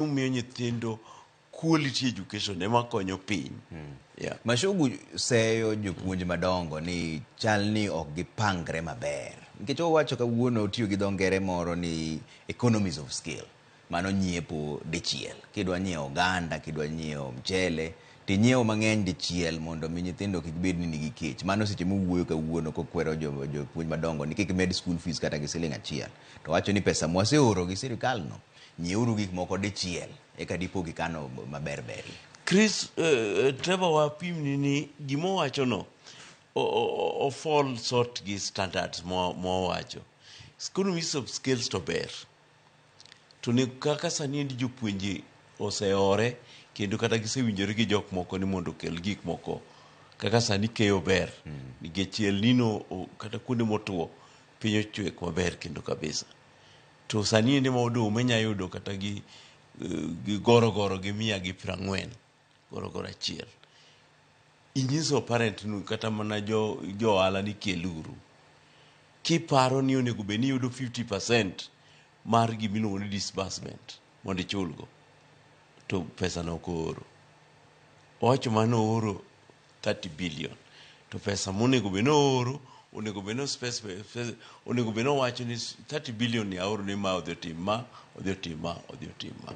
Umiyo nyithindo quality education ema konyo piny. Yeah. Machogu seyo jopuonj madongo ni chal ni ok gipangre maber. Nikech owacho kawuono otiyo gi dho ngere moro ni economies of scale. Mano nyiepo dichiel. Kidwa nyiewo oganda, kidwa nyiewo mchele, tinyiewo mang'eny dichiel mondo mi nyithindo kik bed ni nigi kech. Mano seche mowuoyo kawuono kokwero jopuonj madongo ni kik med school fees kata gi siling achiel. To wacho ni pesa mwaseoro gi sirikal no, nyieuru gik moko dichiel eka dipo kikano maber berie. Chris, Trevor wapimni ni gima owachono o fall short gi standards mowacho. Economies of scales to ber. To ne kaka sani endi jopuonje oseore kendo kata gisewinjore gi jok moko ni mondo okel gik moko kaka sani keyo ber. Nikech El Nino kata kuonde motuo piny ochwek maber kendo kabisa. To sani endi ma oduma inya yudo kata gi goro goro gi 140 goro goro achiel. Inyiso parent nu kata mana jo ohala ni keluru. Kiparo ni onego bed ni iyudo 50% mar gima iluongo ni disbursement mondo ichulgo to pesa no ok ooro. Owacho mana ooro 30 billion to pesa monego bed ni ooro onego bed ni onego bed ni owacho ni 30 billion ni aoro ni ma odhi otim ma odhi otim ma odhi otim ma.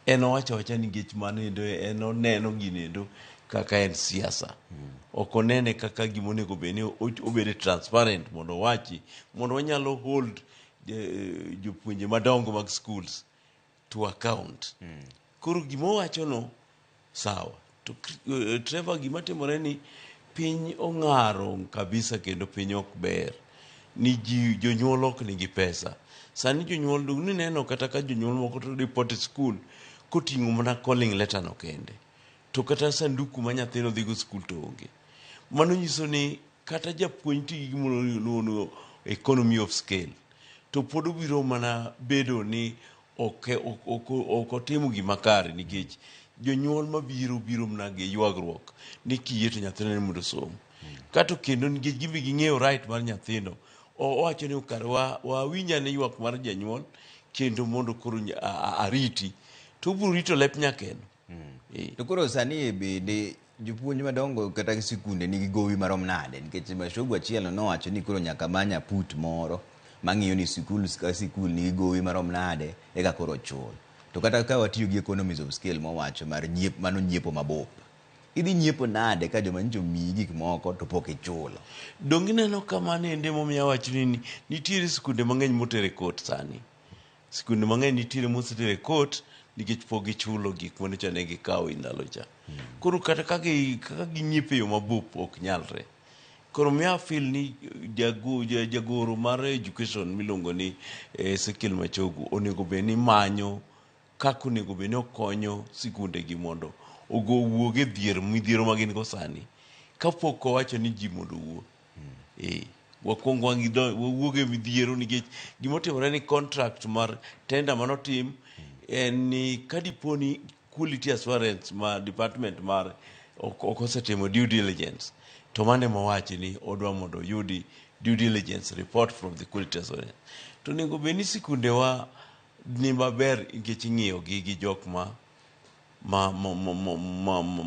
En owacho awacha nikech mano endo en oneno gino endo kaka en siasa. Ok onene kaka gima onego bed ni obede transparent mondo owachi mondo wanyalo hold jopuonje madongo mag schools to account. Koro gima owacho no sawa. To Trevor gima timore ni piny ong'aro kabisa kendo piny ok ber. Ni ji jonyuol ok nigi pesa. Sani jonyuol dong nineno kata ka jonyuol moko to report e school koting'o mana calling letter no kende. To kata sanduku ma nyathino dhigo school to onge. Mano nyiso ni kata japuonj ti gi gimoro ni economy of scale to pod obiro mana bedo ni ok otimo gima kare nikech jonyuol mabiro biro mana gi ywagruok ni kiyie to nyathino ni mondo osom. Kato kendo nikech gimbe ging'eyo right mar nyathino owacho ni kare wawinj ane ywak mar janyuol kendo mondo koro ariti to obiro rito lep nyakeno. To koro sani bende jopuonj madongo kata sikunde nigi gowi marom nade? Nikech Machogu achiel nowacho ni koro nyaka many aput moro mang'iyo ni sikul ka sikul nigi gowi marom nade eka koro chul. To kata ka watiyo gi economies of scale mowacho mar nyiep, mano nyiepo mabup. Idhi nyiepo nade ka joma nyicho miyi gik moko to pok ichulo? Donge ineno kamano ende momiyo awacho ni nitiere sikunde mang'eny motere court sani. Sikunde mang'eny nitiere mosetere e court nikech pok gichulo gik manyocha ne gikawo e ndalo cha. Koro kata kaka ginyiepo e yo mabup ok nyalre. Koro miya feel ni jagoro mar education miluongo ni Ezekiel Machogu onego bed ni manyo kaka onego bed ni okonyo sikunde gi mondo ogo owuog e dhier midhiero ma gin go sani kapok owacho ni ji mondo owuo. Wakwong wawuog e midhiero nikech gimotimore ni contract mar tender manotim en ni kadipo ni quality assurance ma department mar ok osetimo due diligence to mano ema owachi ni odwa mondo oyudi due diligence report from the quality assurance. To onego bed ni sikundewa ni maber nikech ing'iyo gi gi jok ma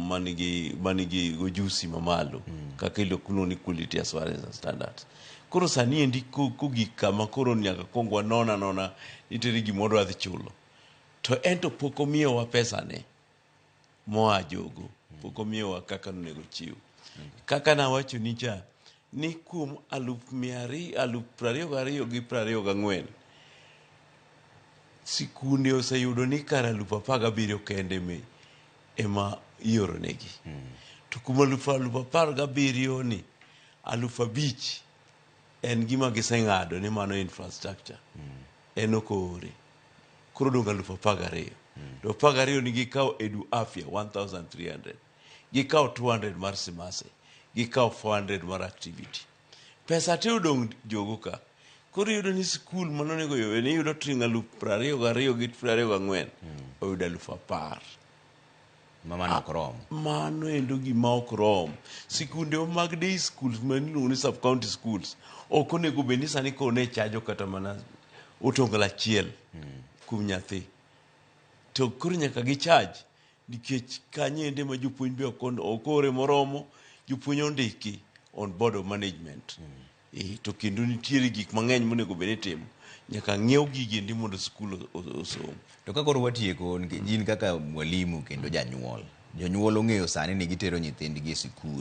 manigi ojusi mamalo kaka iluongo ni quality assurance and standards. Koro sani endi kogik kama koro nyaka kuong wanon anona nitiere gima odwa dhi chulo. To en to pok omiyowa pesa ne moa jogo, pok omiyowa kaka onego chiw. Kaka nawacho ni cha, ni kuom aluf mia ariyo, aluf prariyo gariyo gi prariyo gang'wen, sikunde oseyudo ni kar 17,000 kende me ema ioro negi. To kuom 17,000 ni, 5,000 en gima giseng'ado ni mano infrastructure. En ok oore. Koro odong' 12,000. To 12 ni gikawo Edu Afya 1300. Gikawo 200 mar Simase. Gikawo 400 mar activity. Pesa te odong' jogo ka. Koro iyudo ni sikul manonego oyud ni iyudo tring 22,000 gi 24 oyudo 10,000. Ma mano ok rom. Mano endo gima ok rom. Sikunde mag day schools ma iluongo ni sub county schools ok onego bed ni sani koro ne chajo kata mana otonglo achiel kuom nyathi. To koro nyaka gi charge nikech kanyo ende ma jopuonj be ok ore moromo, jopuonj ondiki on board of management. To kendo nitiere gik mang'eny monego bed ni itimo. Nyaka ng'iew gigi endi mondo skul osom. To ka koro watieko, nikech in kaka mwalimu kendo janyuol, jonyuol ong'eyo sani ni gitero nyithindgi e sikul.